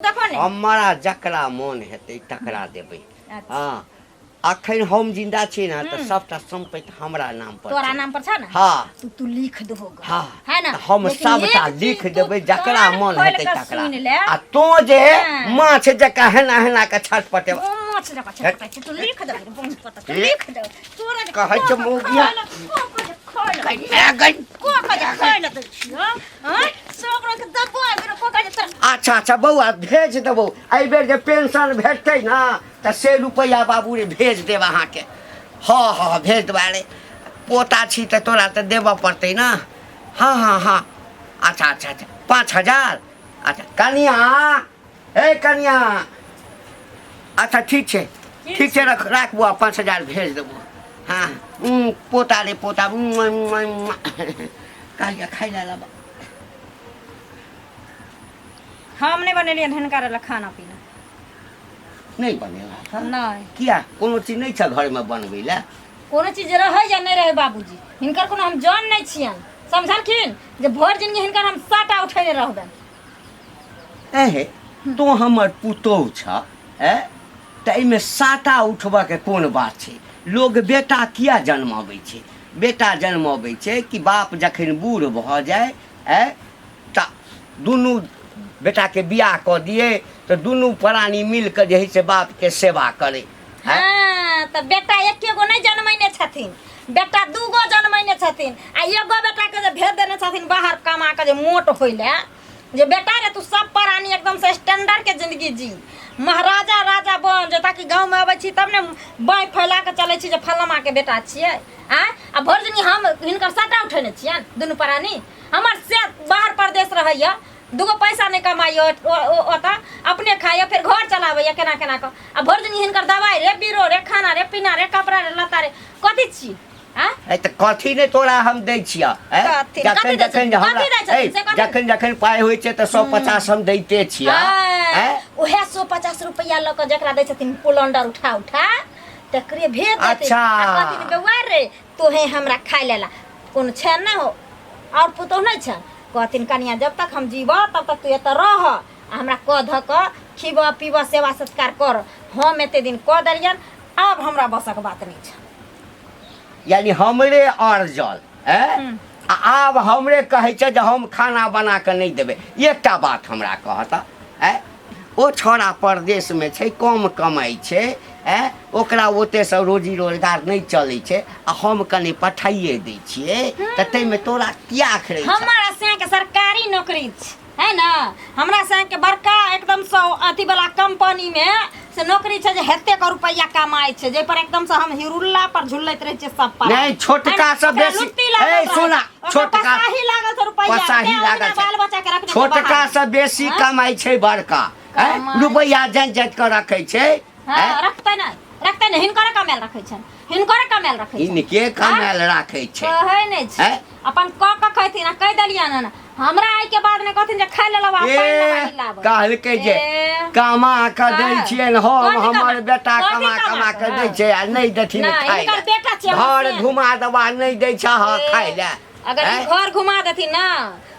देखो ने। हमरा जकरा मोन हेतै तकरा देबै। अच्छा। हँ, अखन हम जिंदा छी ने तऽ सबटा सम्पत्ति हमरा नाम पर तोरा छै। नाम पर छ ने? हँ। तू तू लिख दहो ग। हँ। है ना? तऽ हम लेकिन सबटा एक चीज लिख तू देबै, जकरा कान मोन खोलि हेतै कऽ तकरा। सुनि ले। आ तों जे हँ। माछ जकाँ हेना हेना कऽ छटपटेब। ओ माछ जकाँ छटपटाइ छै, तू लिख दे बम पता, तू लिख दे तोरा जे कहै छै को कऽ मौगिया। खाय लए, को कऽ जे खाय लए, गै गै। को कऽ जे खाय लए दै छियौ, आँय? सब रंग के दब्बा आबि को कऽ जे तोरा। अच्छा अच्छा बौआ, भेज देबौ। एहिबेर जे पेंशन भेटतै ने तऽ से रुपैआ बाबू रे भेज देब अहाँके। हँ हँ, भेज देबै। अरे पोता छी तऽ तोरा तऽ देबऽ पड़तै ने। हँ हँ हँ, अच्छा अच्छा अच्छा, 5000। अच्छा कनिया, हे कनिया, अच्छा ठीक छै, ठीक छै, रख राख बौआ, 5000 भेज देबो। हँ, पोता रे पोता, कहलियै खाइ लए लाबऽ। हम नहि बनेलियनि हिनका लए खाना पीना। नहि बनेला? नहि। किया, कोनो चीज नहि छै घरमे बनबै लए? कोनो चीज रहै या नहि रहै बाबूजी, हिनकर कोनो हम जान नहि छियनि, समझलखिन? जे भरि जिनगी हिनकर हम साटा उठेने रहबनि। एहे, तोँ हमर पुतोहु छह, ए तऽ एहिमे साटा उठबऽके कोन बात छै? लोग बेटा किया जन्माबै छै? बेटा जन्माबै छै कि बाप जखन बूढ़ भऽ जाय, ए तऽ दुनू बेटाके बियाह कऽ दियै, तऽ दुनू प्राणी मिल कऽ जे हइ से बापके सेवा करै। हँ, तऽ बेटा एके गो नहि जन्मैने छथिन, बेटा दूगो जन्मैने छथिन। आ एगो बेटाके जे भेज देने छथिन बाहर कमा कऽ जे मोट होइ लए, जे बेटा रे तू सब प्राणी एकदम से स्टैंडर्ड के जिंदगी जी, महाराजा राजा बन जे, ताकि गाँवमे अबै छी तब ने बाँहि फैला कऽ चलै छी जे फलामा के बेटा छियै। आँय, आ भरि जिनगी हम हिनकर सटा उठेने छियनि दुनू प्राणी। हमर से बाहर परदेश रहैया, दूगो पैसा नहि कमाइया, ओतऽ अपने खाइया, फेर घर चलाबैया केना केना कऽ। आ भरि जिनगी हिनकर दवाइ रे, बीरो रे, खाना रे, पीना रे, कपड़ा रे, लत्ता रे, कथी छी? आँय? ए तऽ कथी नहि तोरा हम दै छियह? ए? कथी? जखन कथी दै जखन छथिन? जे हमरा कथी दै छथिन? ए, से कथी? जखन जखन पाइ होइ छै तऽ 150 हम दैते छियह। हाँ, ए? उएह 150 रुपैआ लऽ कऽ जकरा दै छथिन पुलंडर उठा उठा तकरे भेज देथिन। अच्छा। आ कहथिन बौआ रे तोहे हमरा खाय लेला कोनो छनि नहि हो और पुतोह नहि छनि। कहथिन कनिया जब तक हम जीबऽ तब तक तू एतऽ रह आ हमरा कऽ धऽ कऽ खीबऽ पीबऽ, सेवा सत्कार कर। हम एते दिन कऽ देलियनि, आब हमरा बसक बात नहि छै। यानी हमरे अरजल ए आ आब हमरे कहै छै जे हम खाना बना कऽ नहि देबै। एकटा बात हमरा कहत, ए ओ छौड़ा परदेशमे छै, कम कमाइ छै, ए ओकरा ओतेसँ रोजी रोजगार नहि चलै छै, आ हम कनि पठाइए दै छियै तऽ ताहिमे तोरा किया अखरै छौ? हमरा सैके सरकारी नौकरी छै, है ना? हमरा सैके बड़का एकदम से अथी वाला कंपनी में से नौकरी छै जे हेते के रुपैया कमाइ छै, जाहि पर एकदम से हम हिरुल्ला पर झुलैत रहै छियै सब पर। नहि, छोटका है ना? से ओकरा बेसी- लुत्ती लागल ए, रहै छै। सुना, ओकरा छोटका- पसाही लागल छै रुपैया, पसाही तें लागल ओहिना छै। बाल बच्चा के रखने छै छोटका बाहर। से बेसी हाँ? कमाइ छै बड़का, हैं? कमाइ। रुपैआ जाँति जाँति कऽ रखै छै। हाँ, हैं? रखतै नहि, रखतै नहि, हिनकरे कमायल रखै छनि, हिनकरे कमायल रखै छनि। हिनके कमायल राखै छै। कहै नहि छै। हैं? अपन कऽ कऽ खैथिन। आ कहि देलियनि हन, हमरा एहिके बाद नहि कहथिन जे खाय लेलहुँ आ ए पानि लेबारी लाबऽ। कहलकै जे ए, कमा कऽ दै हाँ। छियनि हम, कथी कमा- हमर बेटा कथी कमा कमा कमा कऽ? कऽ दै छै आ नहि देथिन नहि, खाय हिनकर लए। बेटा छियै हमर घर से। घुमा देबा नहि दै छह ए, खाय लए। अगर ई हैं? घर घुमा देथिन ना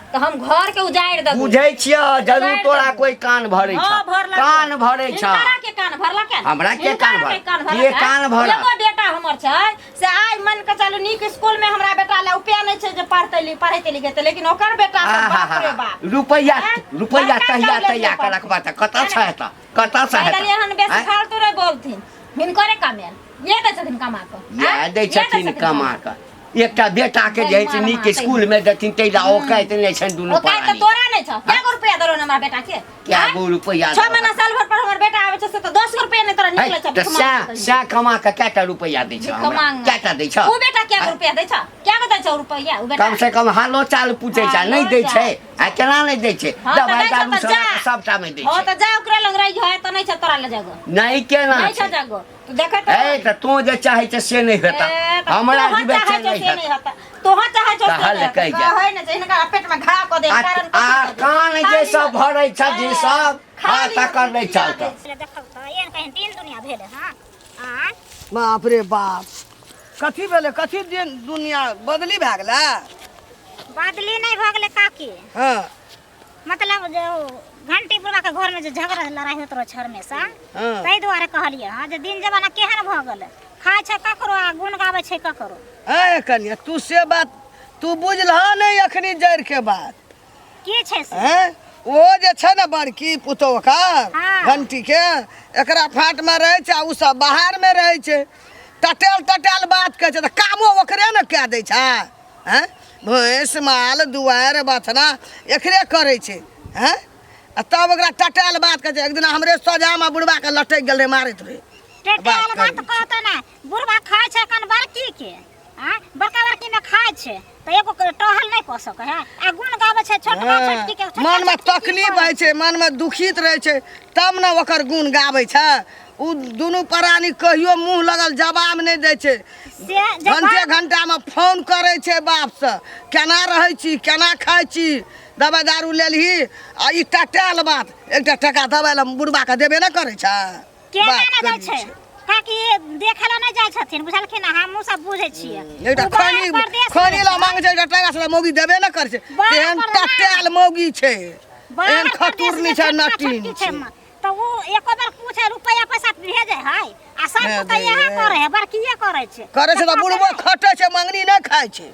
तऽ हम घर के उजाड़ि देबै। बुझै छियह जरूर उजाड़ि तोरा देबै। कोई कान भरै हाँ, छ। भरलक। कान भरै छ। हिनकरा के कान भरलक है? हमरा के हिनकरा कान भर- के कान भरलक के है? कान भरत? एगो बेटा हमर छै से आइ मान के चलू नीक स्कूल में हमरा बेटा ले उपाय नहि छै जे पढ़तै पढ़ेतै लिखेतै, लेकिन ओकर बेटा सब बाप रे बाप। रुपैआ हैं? रुपैआ बड़का तहिया कॉलेज तहिया में के पढ़तै। रखबा तऽ कतऽ है से ने? हेतऽ, कतऽ से कहि हेतऽ? देलियै हन बेसी आँय? फालतू नहि बोलथिन, हिनकरे कमायल ये दै छथिन कमा कऽ। इएह आँय? दै ये छथिन कमा कऽ। एकटा बेटा के जे हइ से नीक स्कूल में देथिन ताहि लए औकाति नहि छनि दुनू औकाति तऽ प्राणी। तोरा नहि छौ। कए गो रुपया देलहुँ हमरा बेटा के? कए गो रुपया? 6 महीना साल भर पर हमर बेटा आबै छै से तऽ 10 गो रुपया नहि तोरा निकलै छौ। तऽ सएह सएह कमा कऽ कएटा रुपया दै छौ हमरा? कएटा दै छौ? उ बेटा कए गो रुपया दै छौ? कए गो दै छौ रुपया उ बेटा? कम से कम हालो चाल पूछै छै, नहि दै छै? आ केना नहि दै छै? हँ, तऽ दवाइ दै छौ दारू तऽ सब जा। सबटा मे दै हँ छै। तऽ जा ओकरे लग रही है तऽ नहि छै तोरा ले जगह। नहि, केना नहि छै छै? जगह, तू देखैत ए तऽ तू जे चाहै छै से नहि हेतऽ, ए, तऽ हमरा तोहर जीबै चाहै से छौ नहि से नहि हेतऽ। हेतऽ, तोहर चाहै छौ से कहल नहि हेतऽ। कहि जा। कहै नहि छै, हिनका पेट मे घाव कऽ दे आ कारण आ कथी कऽ दे। कान जे खाली सब भरै छ जे ए, सब हँ खाली तकर नहि चलतऽ। देखब तऽ एहन कहीं दिन दुनिया भेलै हँ आँय? बाप रे बाप, कथी भेलै? कथी दिन दुनिया बदली भए गेलै? बदली नहि भऽ गेलै काकी। हँ। मतलब जे ओ घंटी बुढ़वा के घर में जे झगड़ा लड़ाई होइत रहै छै हमेशा हाँ। ताहि दुआरे कहलियै हँ जे दिन जमाना केहन भऽ गेलै खाइ छै ककरो आ गुण गाबै छै ककरो ए कनिया तू से बात तू बुझलह नहि अखनी जड़ि के बात की छै से हैं ओ जे छै ने बड़की पुतोह का हाँ। घंटी के एकरा फाट में रहै छै आ ओ सब बाहर में रहै छै टटेल टटेल बात कहै छै तऽ कामो ओकरे ने कए दै छै हैं भैंस माल दुआरि बथना एकरे करै छै हैं आ तब ओकरा टटेल बात कहै छै एक दिना हमरे सोझामे बुढ़बाके लटकि गेल रहै मारैत रहै टेटेल बात बात करै कहतै ने बुढ़बा खाइ छै कन बड़की के आँय बड़का बड़की में खाइ छै तऽ एगो के टहल नहि कऽ सकै है आ गुण गाबै छै छोटका छोटकी के छोटका मनमे छोटकी की तकलीफ करै होइ छै मनमे दुखित रहै छै तब ने ओकर गुण गाबै छै ओ दुनू प्राणी कहियो मुँह लगल जवाब नहि दै छै से जे घंटे बाप घंटामे फोन करै छै बापसँ केना रहै छी केना खाइ छी दबाइ दारू लेलही आ ई टटायल बात एकटा टका दबाइ लए बुढ़बाके देबे नहि करै छै केना बात नहि जाइ करै छै काकी देखै लए नहि जाइ छथिन बुझलखिन हमहूँ सब बुझै छियै एकटा ओ बाहर खैनी परदेश खैनी मे लए मांगै छै एकटा टका से मौगी देबे नहि करै छै बाहर तेहन परदेश टटायल मौगी छै बाहर एहन परदेश खतुरनी मे छै छोटका नटीन छोटकी छै छै तऽ ओ एको बेर पूछे रुपैआ पैसा भेजै है आ सब भेजै तऽ इएह है। करै है बड़किए करै छै करै छै तऽ ककरो बुढ़बो नहि। खटै छै मंगनी नहि खाइ छै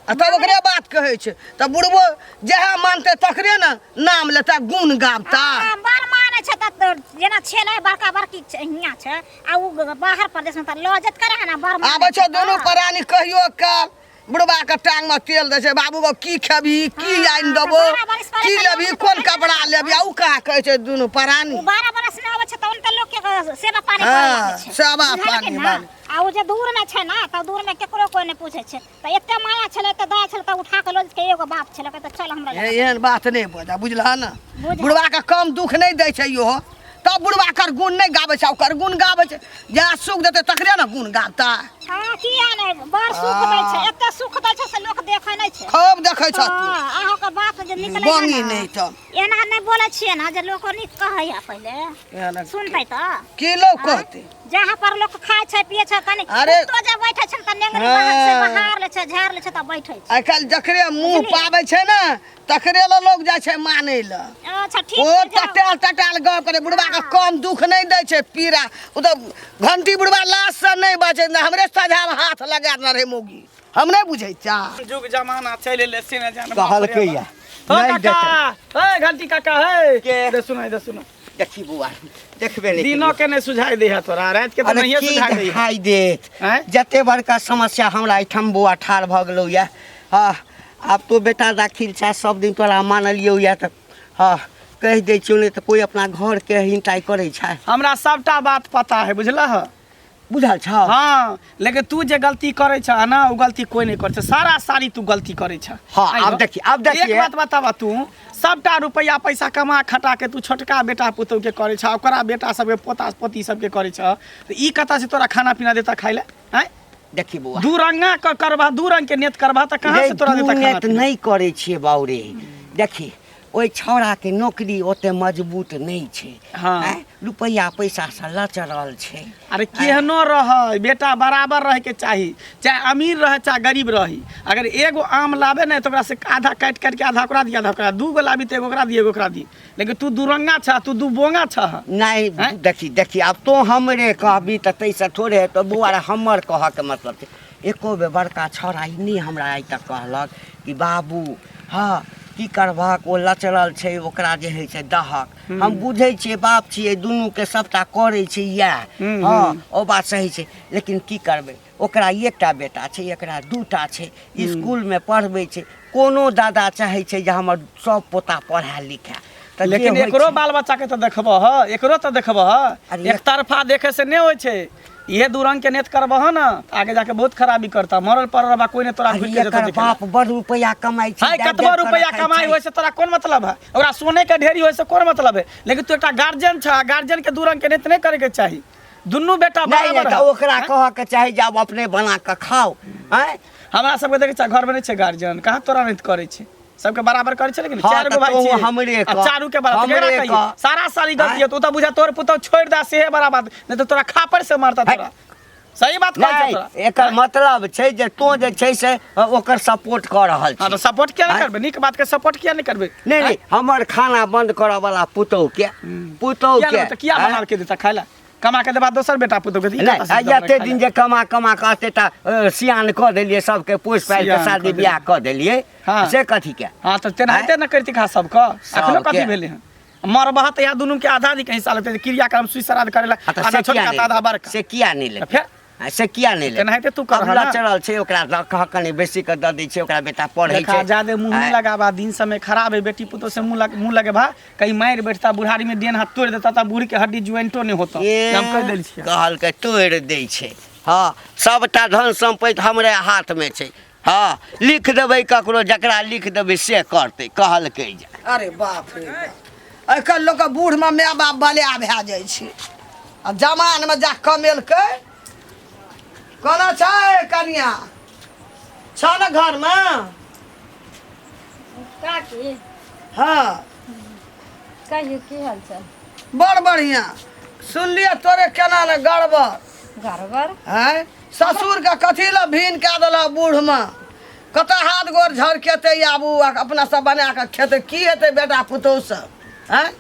आ तब ओकरे बात कहै छै तऽ बुढ़बो जएह मानतै तकरे ने नाम लेता गुण गाबता आ, बड़ मानै छै तऽ जेना छै ने बड़का बड़की छै, हियाँ छै आ ओ बाहर प्रदेशमे तऽ लऽ जेत करे है ने बड़ मानै आबै छै छै दुनू तऽ। प्राणी कहियो काल बुढ़बा के टांग में तेल दै छै बाबू गो की खेबही की हाँ, आनि तऽ देबो 12 बरस पड़ै की छै, लेबही लोक कोन तऽ कपड़ा लेबही आ उ कहाँ कहै छै दुनू प्राणी ओ 12 बरस में आबै छै तहन तऽ लोक के सेवा पानी करे हाँ, लागै छै सेवा बुझलखिन पानी ना? बानी। आ ओ जे दूर में छै ना तऽ दूर में केकरो कोई नहि पूछै छै तऽ एते माया छलै तऽ दया छलै तऽ उठा के लऽ जेतै एगो बाप छलै कहतै चल हमरा हे, लग। एहन बात नहि बजा बुझलह ने बुझल। बुढ़बा के कम दुख नहि दै छै इहो तब बुढ़बा कर गुण नहि गाबै छै ओकर गुण गाबै छै जएह सुख देतै तकरे ने गुण गाबतै हँ किया नहि बड़ सुख दै छै एते सुख दै छै से लोक देखै नहि छै खूब देखै छथुन हँ अहाँके बाप जे निकलै बंगी नहि तऽ एना नहि बोलै छियै ने जे लोक नीक कहैया पहिले एहन सुनतै तऽ की लोक कहतै जहाँ पर लोक खाइ छै पिए छै तनी अरे- कुत्तो जे बैठे छै ने तऽ नेंगरी बाहर से हाँ। बहार लै छै झाड़ लै छै तऽ बैठे छै आइ काल्हि जकरे मुँह बुझलियै? पाबै छै ने तकरे लए लोक जाइ छै मानै लए अच्छा ठीक ओ छै जाउ। टटाल टटाल गप करे बुढ़बा के कम दुख नहि दै छै पीड़ा ओ तऽ घंटी बुढ़बा लाश से नहि बचै ने हमरे सझामे हाथ लगा देने रहै मौगी हम नहि बुझै चा जुग जमाना चलि एलै से नहि जान कहलकै या ओ नहि काका देतै ए घंटी काका हे के? दे सुना दे सुना देखी बौआ देखबे नहि दिनो के नहि सुझाई दै है तोरा राति के तऽ अरे नहिये की सुझाई दै है देखाइ देत आँय? जते बड़का समस्या हमरा एहिठाम बौआ ठाढ़ भऽ गेलौ यऽ हँ आब तो बेटा दाखिल छै सब दिन तोरा मानलियौ यऽ तऽ हँ कहि दै छियौ नहि तऽ कोइ अपना घरके हिंटाइ करै छै हमरा सबटा बात पता है बुझलह बुझल छौ हाँ लेकिन तू जे गलती करै छह ना ओ गलती कोई नहीं करै छै सारा सारी तू गलती करै छह हाँ, आब देखी, आब देखी। एक बात बताबा तू सबटा रुपैआ पैसा कमा खटा के तू छोटका बेटा पुतोह के करै छह ओकरा बेटा सबके पोता पोती सबके करै छह तऽ ई कतऽ से तोरा खाना पीना देता खाइ लए आँय देखी बौआ दू रंगा क करबा दू रंग के नेत करबा तऽ कहाँ रे, से तोरा दू देता खाना नेत पीना नहि करै छियै बाउ रे देखी ओहि छौड़ाके नौकरी ओते मजबूत नहि छै हाँ। आँय, रुपैआ पैसासँ लचरल छै अरे केहनो रहै बेटा बराबर रहैके चाही चाहे अमीर रहै चाहे गरीब रही अगर एगो आम लाबे ने तऽ ओकरा से आधा काटि काटि के आधा ओकरा दी आधा ओकरा दू गो लाबी तऽ एगो ओकरा दी एगो ओकरा दी लेकिन तू दूरंगा छह तू दू बोंगा छह नहि आँय? देखी देखी आब तोँ हमरे कहबी तऽ ताहिसँ थोड़े हेतौ बौआ रे हमर कहऽके मतलब छै एको बेर बड़का छौड़ा ई नहि हमरा आइ तक कहलक कि बाबू हँ की करबहक ओ लचरल छै ओकरा जे होइ छै दहक हम बुझै छियै बाप छियै दुनूके सभटा करै छै इएह हँ ओ बात सही छै लेकिन की करबै ओकरा एकटा बेटा छै एकरा दूटा छै इसकुलमे पढ़बै छै कोनो दादा चाहै छै जे हमर सब पोता पढ़ए लिखए तऽ जे लेकिन होइ एकरो छै- बाल बच्चा के तऽ देखबह एकरो तऽ देखबह अरे एक तरफा देखे से नहि होइ छै इहे दू रंग के नेत करबह ने तऽ आगे जाके बहुत खराबी करता मरल पड़ल रहबा कोई नहि तोरा अरे घुरि के जेतौ एकर देखे लए। बाप बड़ रुपैआ कमाइ छै है दए कतबो दए कऽ रुपैआ रखै कमाइ छै। होइ से तोरा कोन मतलब है ओकरा सोने के ढेरी होइ से कोन मतलब है लेकिन तू एकटा गार्जियन छह गार्जियन के दू रंग के नेत नहि करे के चाही दुनू बेटा नहि नहि बराबर तऽ है। ओकरा कहऽ के चाही जे आब अपने बना कऽ खाउ आँय हमरा सबके देखै छै घरमे नहि छै गार्जियन कहाँ तोरा नहि करै छै सबके बराबर करै छै लेकिन हाँ, चारि तऽ गो भाई तोहूँ छियै हमरे आ कह, चारू के बराबर हमरे केकरा कहियै कह। सारा सारी गलती आँय? है तो तऽ बुझा तोर पुतौ छोड़ि दे सेहे बराबर नहीं तऽ तोरा खापड़ से मारता है। तोरा सही बात कहै नहि छै तोरा। एकर मतलब छै जे तों जे छै से ओकर सपोर्ट कऽ रहल हाँ छी तऽ सपोर्ट किया नहि आँय? करबै नीक बात के सपोर्ट किया नहि करबै नहि नहि हमर खाना बंद करऽ वाला पुतहु के पुतहु किया के नहि तऽ किया आँय? बना के देता खाय ला कमा के देबा दोसर बेटा पुतहु के तऽ ई नहि कतऽ से आ देबै एते खाय दिन ला? जे कमा कमा कऽ एते टा सियान कऽ देलियै सबके पोसि पालि कऽ सियान शादी कऽ देलियै। बियाह कऽ देलियै हाँ। से कथी के हाँ तऽ तेनाहिते ने करती खा सबके अखनो सबके। कथी भेलै हन मरबह तऽ यहाँ दुनू के आधा दी के हिस्सा लगतै क्रियाक्रम सुई श्राद्ध करे ला आ तऽ आधा से किया छोटका तऽ आधा नहि बड़का से किया नहि लेतै फेर आ से किया नहि लेतै तेनाहिते तू करह अब ना। लचरल छै ओकरा दऽ कह कनि बेसी कऽ दऽ दै छै ओकरा बेटा पढ़ै देखा छै ज्यादे मुँह नहीं आँय, लगाबा दिन समय खराब है बेटी पुतोह से मुँह लग मुँह लगेबा कहीं मारि बैठता बुढ़ारी में डेन हाथ तोड़ि देता तऽ बूढ़ के हड्डी ज्वाइंटो नहीं होता ए, हम कहि देल छियै कहलकै तोड़ि दै छै हँ सबटा धन सम्पत्ति हमरे हाथमे छै हँ लिख देबै ककरो जकरा लिख देबै से करतै कहलकै जे अरे बाप रे बाप। आइ काल्हि लोकके बूढ़मे माय बाप बलिया भए जाइ छै आ जमानमे जा कमेलकै कोना छै कनिया छौ ने घरमे काकी हँ कहियौ की हाल चाल बड़ बढ़िआँ सुनलियै तोरे केना ने गड़बड़ गड़बड़ आँय ससुरके कथी लए भीन कए देलह बूढ़मे कतऽ हाथ गोर झरकेतै आब ओ अपना सब बना कऽ खेतै की हेतै बेटा पुतोहु सब आँय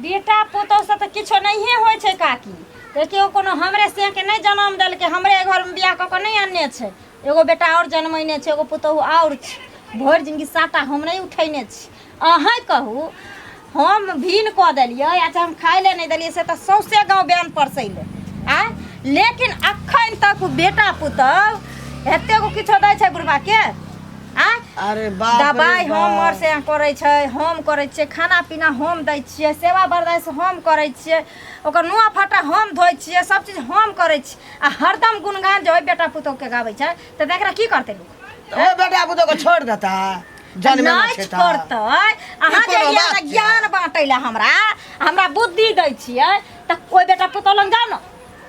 बेटा पुतोह से तऽ किछो नहिए होइ छै काकी देखियौ कोनो हमरे सेहके नहि जनम देलकै हमरे घरमे बियाह कऽ कऽ नहि अनने छै एगो बेटा आओर जनमैने छै एगो पुतोहु आओर छै भरि जिनगी साटा हम नहि उठैने छी अहाँ कहू हम भीन कऽ देलियै अच्छा हम खाइ लए नहि देलियै से तऽ सौंसे गाँव बयान परसैले आँय लेकिन अखन तक ओ बेटा पुतहु एते गो किछो दै छै बुढ़बाके आँय अरे बाप रे दबाइ हम बाप। आओर से करै छै हम करै छियै खाना पीना हम दै छियै सेवा बरदाइश हम करै छियै ओकर नुआ फटा हम धोइ छियै सब चीज हम करै छियै आ हरदम गुणगान जे ओहि बेटा पुतोहके गाबै छै तऽ एकरा की करतै लोक तऽ ओ बेटा पुतोहके छोड़ि देता जनमे नहि छै तऽ छोड़तै अहाँ ई जे कोनो ई बात हमरा छै? ज्ञान बाँटै लए हमरा हमरा बुद्धि दै छियै तऽ ओहि बेटा पुतोह लग जाउ ने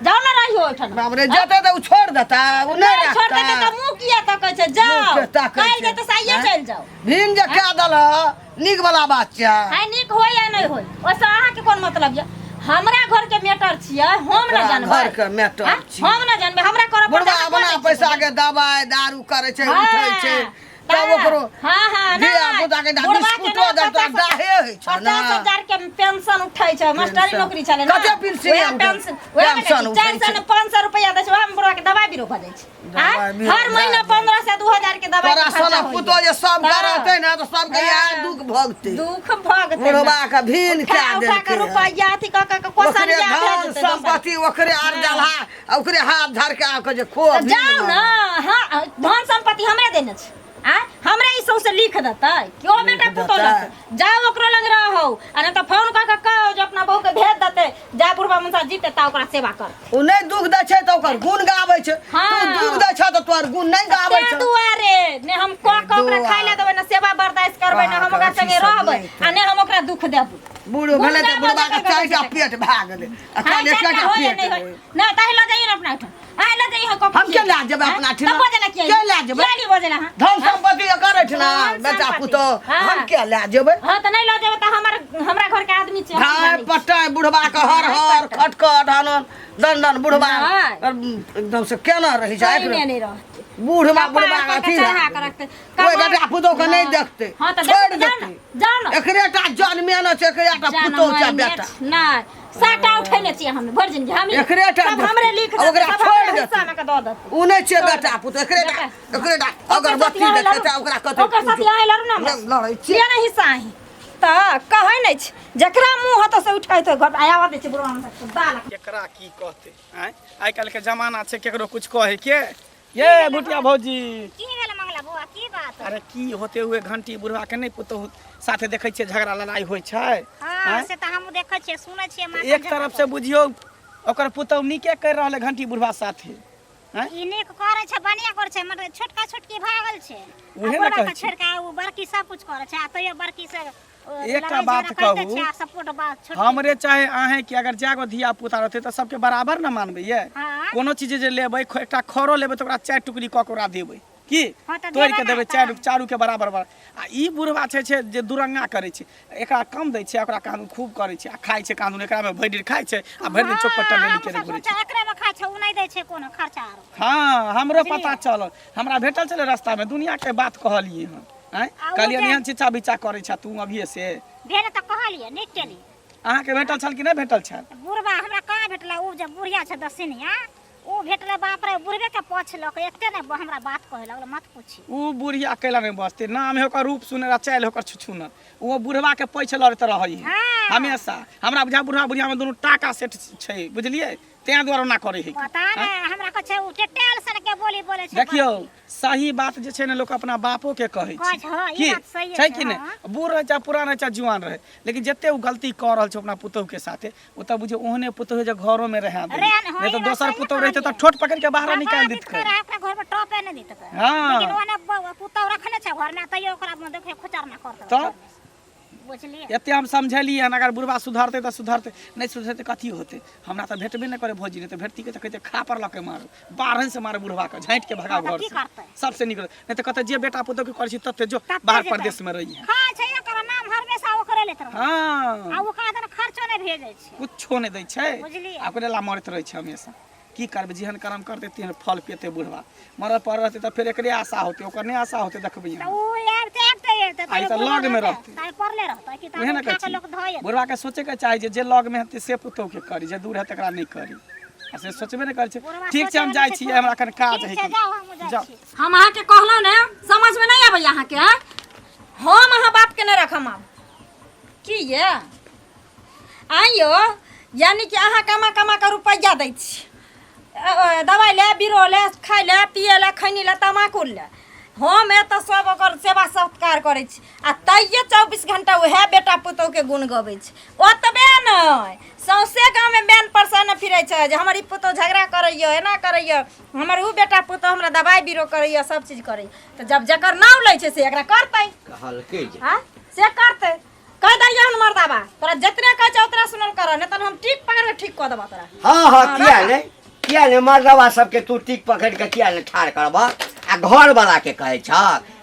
जाउ ने रहियो ओहिठाम बाप रे जेतै तऽ ओ छोड़ि देता ओ नहि नहि छोड़तै राखता तऽ मुँह किया तकै छै जाउ मुँह के ताकै काल्हि छै। जेतै से आइए आँय? चलि जाउ भीम जे कए देलह नीक वाला बात छै हाय नीक होय या नहि होय ओहिसँ अहाँके कोन मतलब यऽ हमरा घर के मैटर छियै हम ने ओकरा जानबै घर के मैटर आँय? छियै। हम ने जानबै हमरा करऽ बुढ़वा पड़तै, अहाँ अपना कऽ दै पैसा छियै। के दबाइ दारू करै छै हाँ, उठै छै तब ओकरो हाँ हाँ धिया नहि पुता के बुढ़वा के बिस्कुटो ने देब तऽ दाहे होइ छै ने 50,000 के पेंशन उठै छै मास्टरी पेंशन। नौकरी छलै ने कते पेंशन वएह उठै? पेंशन वएह ने पेंशन उठै 400 छै। ने 500 रुपैआ दै छै वएह में बुढ़वा के दबाइ बीरो भऽ जाइ छै आँय? दबाइ बीरो हर भए महीना जाइ। 1500 2000 के दबाइ तोरा के खर्चा सोना होइए। पुतोह जे सब तऽ- करतै ने तऽ सबके इएह हाँ। दुख भोगतै दुख भोगतै ने। बुढ़वा के भीन उठा कए उठा के देलकै हन। रुपैआ अथी कऽ कऽ के ओकरे कोसरिया भेज धन देतै दोसर। सम्पत्ति ओकरे अर्जलहा आ ओकरे हाथ धर के आके जे खो तऽ जाउ ने हाँ धन सम्पत्ति हमरे देने छै आँय हमरे ई सौंसे लिख देतै केओ बेटा पुतोह देतै। लगतै जाउ ओकरो लग रहौ आ नहि तऽ फोन कऽ कऽ कहो जे अपना बहू के भेज देतै जा बुढ़बा मुनसा जीते ता ओकरा सेवा कर ओ नहि दुख दै छै तऽ ओकर गुण गाबै छै हाँ। तू दुख दै छ तऽ तोहर गुण नहि गाबै तें छै दुआरे ने हम कऽ कऽ ओकरा दुआरे। खाय लए देबै ने सेवा बर्दाश्त करबै ने हम ओकरा अथी संगे सब रहबै नहि आ ने हम ओकरा दुख देबै बूढ़ भेलै तऽ गुण बुढ़बा के गाबै चारिटा जकर पेट भए गेलै आ हाँ, काल्हि चारिटा एकटा होय या पेट नहि होय। रहै। नहि ताहि लऽ जाइए ने अपना ओहिठाम आइ लऽ जाइए कऽ हम के लए जेबै अपना ठिना ठिना? तब बजेला किया के लए जेबै? किया नहीं बजेला हाँ धन सम्पत्ति एकर एहिठिना धन बेटा सम्पत्ति। पुतोह हाँ। हम के लए जेबै हाँ तऽ नहि लऽ जेबै तऽ हमर हमरा घर के आदमी छै हम धाय जानै छी। पटाय बुढ़बा के हर हर खटखट हनन दन दन बुढ़बा नहि। एकदम से केना रहै छै कोई नहि रहतै बूढ़ मा कपार बुढ़बा पर अथी के चढ़ा के रखतै। ओहि कपार- बेटा पुतोह के नहि हाँ। देखतै हाँ तऽ छोड़ि देखतै, जाउ ने देतै जाउ ने एकरे टा जन्मेने छै एकरे टा पुतोह छै जनमैने बेटा छै। नहि साटा उठेने छियै हम भरि जिंदगी हम एकरे टा सब हमरे लिख आ ओकरा देतै, सब छोड़ि हमरे देतै। हिस्सामे के दऽ देतै ओ नहि छै बेटा पुतोह एकरे टा बेटा। एकरे टा ओकर अगरबत्ती साथी देखै लड़ू। छै ओकरा कते ओकर साथी अहाँ लड़ू ने हमरा से। लड़ै छियै किया नहि हिस्सा अहीं तऽ कहै नहि छै जकरा मुँह होतौ से उठैत घर आया दै छै बुढ़वा हमसब दाल केकरा की कहतै आँय आइ काल्हिके जमाना छै केकरो कुछ कहै के ये भुटिया भौजी की भेल मंगला बौआ की बात अरे की होते हुए घंटी बुढ़वा के नहि पुतोहु साथे देखै छियै झगड़ा लड़ाई होइ छै हाँ आँय? से तऽ हमहूँ देखै छियै सुनै छियै माथा एक तरफ से बुझियौ ओकर पुतोहु नीके करि रहल है घंटी बुढ़वा साथे आँय? ई नीक करै छै बढ़िआँ करै छै मगर छोटका छोटकी भागल छै उहे ने कहै छी। छोड़ि कऽ ओ बड़की सब कुछ करै छै आ तैयो बड़की से ओ, एकटा लड़ाइ बात झगड़ा करिते कहू। छै आ सपोर्ट बात छोटकी हमरे चाहे अहें कि अगर जागो धिया पुता रहतै तऽ सबके बराबर ने मानबै ये हाँ। कोनो चीज जे लेबै एकटा खरो लेबै तऽ ओकरा चारि टुकड़ी कऽ के ओकरा देबै की हँ, तऽ तोड़ि के देबै देबै ने चारू चारू के बराबर बराबर आ ई बुढ़वा छै छै जे दुरंगा करै छै एकरा कम दै छै ओकरा कानून खूब करै छै आ खाइ छै कानून एकरामे भरि दिन खाइ छै आ भरि दिन चौक पर टहलैली केने घुरै छै एकरे में खाइ छै उ नहि दै छै कोनो खर्चा आरो हँ हमरो बुझलियै? पता चलल हमरा भेटल छलै रास्तामे दुनियाके बात कहलियै हँ आँय आ उ कहलियै जे- एहन चिचा बिचा करै छै तू अभिये से भेल तऽ कहलियै नीक केली अहाँके भेटल छल कि नहि भेटल छल बुढ़बा हमरा कहाँ भेटलै उ जे बुढ़िया छै दसिनिया उ भेटलै बाप रे बुढ़बे के पछ लऽ के एते ने हमरा बात कहै लगलै मत पूछी उ बुढ़िया कैला नहि बजतै नाम है ओकर रूप सुनर आ चालि ओकर छुछुनर ओ बुढ़वा के पैछ लड़ैत रहै है हाँ। हमेशा हमरा बुझा बुढ़वा बुढ़िया में दुनू टाका सेट छै बुझलियै तें दुआरे ओना करै है पता ने हमरा कहै छै उ टेटेल सन के बोली बोले छै देखियौ सही बात जे छै ने लोक अपना बापो के कहै कहै छै छै, हँ, ई की बात सहिए छै छै, कि नहि हँ। बूढ़ रहै चाहे पुरान रहै चाहे जुआन रहै लेकिन जते ओ गलती कऽ रहल छै अपना पुतोहु के साथे ओ तऽ बुझियौ ओहने पुतोहु जे घरो में रहै दे रहै, हँ, नहि ई तऽ बात दोसर सहिए पुतोहु रहितै तऽ कहलियै। ठोट पकड़ि के बाहर निकालि बर्बाद देतै करे अपना घर में टपे नहीं देतै हाँ। लेकिन ओने पुतहु रखने छै घर में तैयो ओकरा में देखियो खोचरना करतै तऽ? बुझलियै एते हम समझेलियै हन अगर बुढ़बा सुधरतै तऽ सुधरतै नहि सुधरतै कथी होतै हमरा तऽ भेटबे नहि करै भौजी नहि तऽ भेटती तऽ कहते खा पर लऽ के मारू बारहन से मारू बुढ़बा के झाँटि के भगाओ हँ, तऽ घर की से करतै? सबसे नीक रहतै। नहि तऽ कहते जे बेटा पुतोह के करै छी तते जो तते बाहर जेतै। परदेश में रही है खाइ छै एकर नाम हमेशा ओकरे लेत रहै हाँ आ ओकरा दन खर्चो नहि भेजै छै कुछो नहि दै छै बुझलियै। आ ओकरे ला मरैत रहै छै हमेशा की करबै जेहन कर्म करतै तेहन फल पेतै बुढ़वा मरल पर रहतै तऽ फेर एकरे आशा होतै ओकर नहि आशा होतै देखबै तऽ अहाँ। उ आबिते आबिते आबिते आ ई तऽ लगमे रहतै। ताइ पड़ले रहतै कि उएह ने उठा कहै के छी लोक धोए बुढ़वाके सोचैके चाही जे जे लगमे हेतै से पुतोहुके करी जे दूर हेतै तकरा नहि करी आ से सोचबे नहि करै छै बुढ़वा ठीक छै हम सोचै जाइ नहि छियै छै, हमरा कनि काज ठीक हइ छै कनि। जाउ हमहूँ जाइ जाउ। छी हम अहाँके कहलहुँ ने समझमे नहि अबैया अहाँके आँय? हम अहाँ बापके नहि रखम आब की ये आइयो यानी कि अहाँ कमा कमा कऽ रुपैआ दै छी दवाइ ले बीरो ले खाइ ले पिए ले खैनी ले तमाकुल ले हम एतऽ सब ओकर सेवा सत्कार करै छी आ तैयो 24 घंटा उएह बेटा पुतोहुके गुण गबै छै ओतबे नहि सौंसे गाँवमे मैन परसन फिरै छै जे हमर ई पुतोहु झगड़ा करैए एना करैए हमर ओ बेटा पुतोहु हमरा दवाइ बीरो करैए सब चीज करैए तऽ जब जकर नाम लै छै से एकरा करतै कहलकै जे आँय से करतै कह दलियै हन मर्दाबा तोरा जितने कहै छै उतना सुनल कर नहीं तऽ हम ठीक पकड़ के ठीक कऽ देबा तोरा हाँ हाँ किया नहीं किया नहीं मर्दवा सबके तू टिक पकड़ के किया नहीं ठाड़ करबा आ घर वाला के कहै छ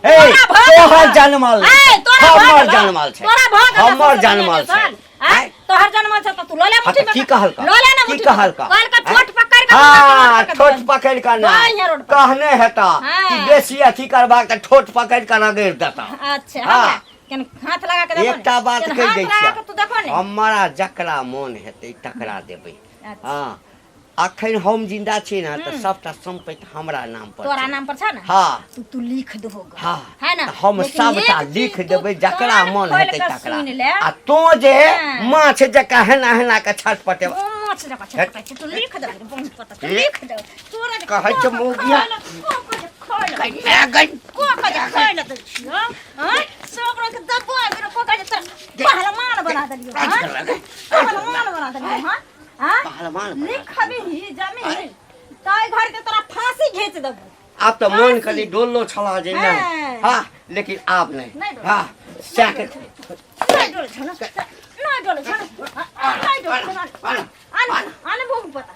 हे तोरा भऽ गेलौ। तोहर जनमल ए, तोरा भऽ हमर गेलौ। जनमल छै तोरा भऽ गेलौ हमर ससुर जनमल दुनिया के छै साल। आँय, तोहर जनमल छै तऽ तू लऽ ले हाँ, मुट्ठी तऽ में की कहलका लऽ ले ना की मुट्ठी में। कहलका कहलका ठोट पकड़ के हाँ तोरा ठोट पकड़ के ना बाँह यहाँ रोड पर। कहने हेता कि हाँ। बेसी अथी करबाक तऽ ठोट पकड़ के रगड़ि देता अच्छा हाँ। हमरा केन हाथ लगा के देखो ने। एकटा बात केन कहि हाथ दै लगा के तू देखो छियै ने हमरा जकरा मोन हेतै तकरा देबै अच्छा। हँ अखन हम जिंदा छी ने तऽ सबटा सम्पत्ति हमरा नाम पर तोरा छै। नाम पर छ ने हँ तू तू लिख दहो ग हँ है ना तऽ हम लेकिन सबटा एक चीज लिख तू देबै जकरा कान मन खोलि हेतै कऽ तकरा सुनि ले। आ तों जे हँ। माछ जकाँ हेना हेना कऽ छटपटेब ओ माछ जकाँ छटपटाइ छै तू लिख दे बहुत पता तू लिख दे तोरा जे कहै छै को कऽ मौगिया। खाय लए, को कऽ जे खाय लए, माय गै को कऽ जे खाय लए दै छियौ, आँय? सब रंग के दब्बा आबि को कऽ जे तोरा पहलवान बना देलियौ आँय? पहलवान बना देलियौ हँ आँय? पहलवान बना लिखबही जमीन ताहि घर के तोरा फांसी घींच देबो आब तऽ मन कनि डोललो छला जे नहि हँ। हँ लेकिन आब नहि नहि डोलै। हँ सएह के नहि डोलै छौ ने नहि डोलै छौ ने नहि डोलै छौ ने आन आन भूख पता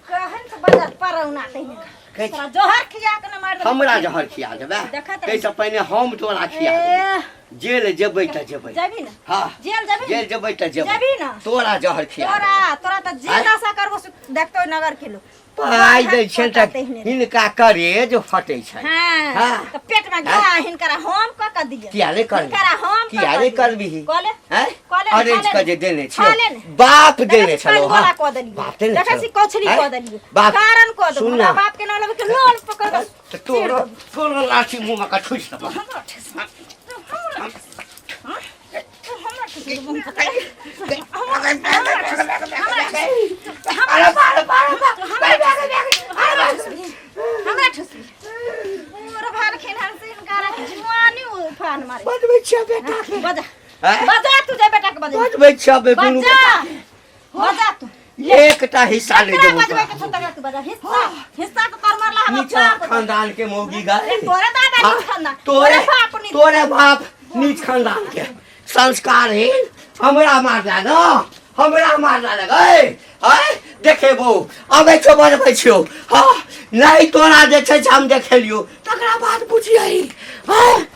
कहन से बजर परौना तहिने कहै छी। तोरा जहर खिया के न मारि देबौ। हमरा जहर खिया देबै देखैत रही। ताहिसँ पहिने हम तोरा खिया देबै ए, जेल जेबै तऽ जेबै जेबही ने हँ जेल जेबही ने? जेल जेबै तऽ जेबै जेबही ने तोरा जहर खिया देबै। तोरा तोरा तऽ जे आँय? दशा करबो से देखतो नगर के लोग पाइ दै छै तऽ तहिने। हिनका करेज फटै छै हाँ हाँ। तऽ पेट में घा हिनकरा हम कऽ कऽ दिअ किया नहि करबही? हिनकरा हम कऽ किया कऽ नहि दिअ। करबही? कऽ ले हैं? कऽ ले अरेंज खा ले कऽ जे देने खा ले छियौ ने। बाप देने देखै छी छलौ पाँच गोला हँ कऽ देलियै बाप देने देखै छी छलौ। कौछली हैं? कऽ देलियै बाप कारण कऽ देबो सुन हमरा ना बाप के नाम लेबै के लोल पकड़ कऽ तऽ तोरो तोरो लाठी मुँहमे कऽ ठुसि देबौ हमरा ठेस तू हमरा ठेस हाँ? तू हमरा ठेस देबो, हम पता नहीं। अरे बाप रे बाप रे हमरा ठुसबी हमरा ठुसबी पूरा भार खेनार से इनकारा के जुआनी उफान मारे बजबै छियै बेटा के बजा हैं? बजा तू जा बेटा के बजा बजबै छियै बे दुनू बजा बेटा बजा तू एकटा हिस्सा नहि केकरा देबौ बजबै तोरा के छौ तकरा तू बजा हिस्सा हिस्सा तो तोर मारला हमर नीचा बाप खानदान के मौगी गाय ए, तोरे दादा हाँ, नीच खानदान तोरे तोरे बाप नीच तोरे बाप नीच खानदान के संस्कार है हमरा मारला न हमरा मारला न गए आय देखेबो, अबै छौ, बनबै छियौ। हँ, नहि तोरा जे छै से हम देखेलियौ, तकरा बाद बुझियही। हँ।